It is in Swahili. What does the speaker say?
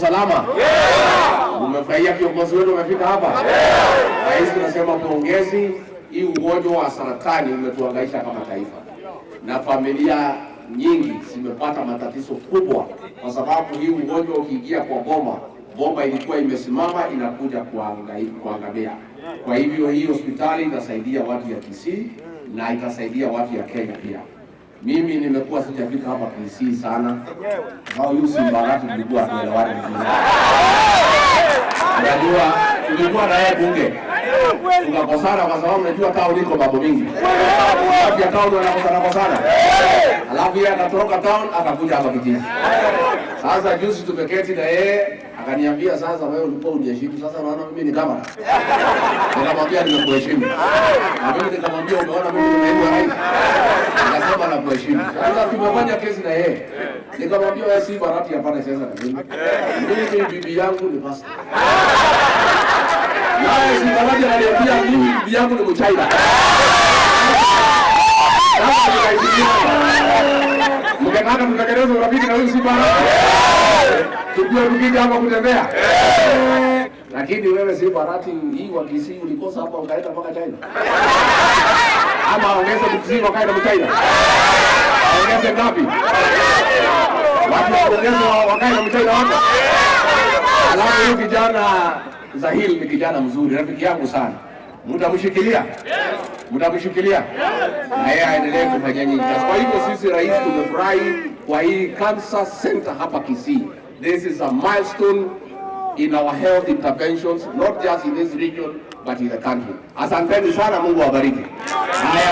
Salama? Umefurahia kiongozi wetu amefika hapa? Rais, tunasema pongezi. Hii ugonjwa wa saratani umetuhangaisha kama taifa, na familia nyingi zimepata matatizo kubwa, kwa sababu hii ugonjwa ukiingia kwa boma, boma ilikuwa imesimama inakuja kuangamia. Kwa hivyo hii hospitali itasaidia watu ya Kisii na itasaidia watu ya Kenya pia. Mimi nimekuwa sijafika hapa Kisii sana, au huyu Simba Arati tulikuwa hatuelewani vizuri. Unajua tulikuwa na yeye bunge tukakosana, kwa sababu unajua town iko mambo mingi, watu ya town wanakosana kosana, alafu yeye akatoroka town akakuja hapa kijiji. Sasa juzi tumeketi na yeye akaniambia, "Sasa wewe ulikuwa uniheshimu, sasa unaona mimi ni kama." Nikamwambia, "Nimekuheshimu," na mimi nikamwambia, "Umeona mimi ni naibu wa rais?" Akasema, "Nakuheshimu." Sasa tumefanya kesi na yeye, nikamwambia, "Wewe si Barati, hapana siasa na mimi. Mimi bibi yangu ni pastor." Naye Simba Arati ananiambia, "Mimi bibi yangu ni Mchina." Sasa tukaheshimiana. Mkitaka tutengeneze urafiki na huyu Simba Arati, tukue tukija hapa kutembea. Lakini wewe Simba Arati, hii wa Kisii ulikosa hapa ukaenda mpaka China. Ama ongeze Kisii wakae na Mchina. Ongeze ngapi? Watu waongeze wakae na Mchina wako. Alafu huyu kijana Zahil ni kijana mzuri, rafiki yangu sana. Mtamshikilia? Mtamshikilia? Na yeye aendelee kufanya nyingi. Kwa hivyo sisi rais tumefurahi kwa hii cancer center hapa Kisii. This is a milestone in our health interventions, not just in this region but in the country. Asanteni sana, Mungu awabariki. Haya.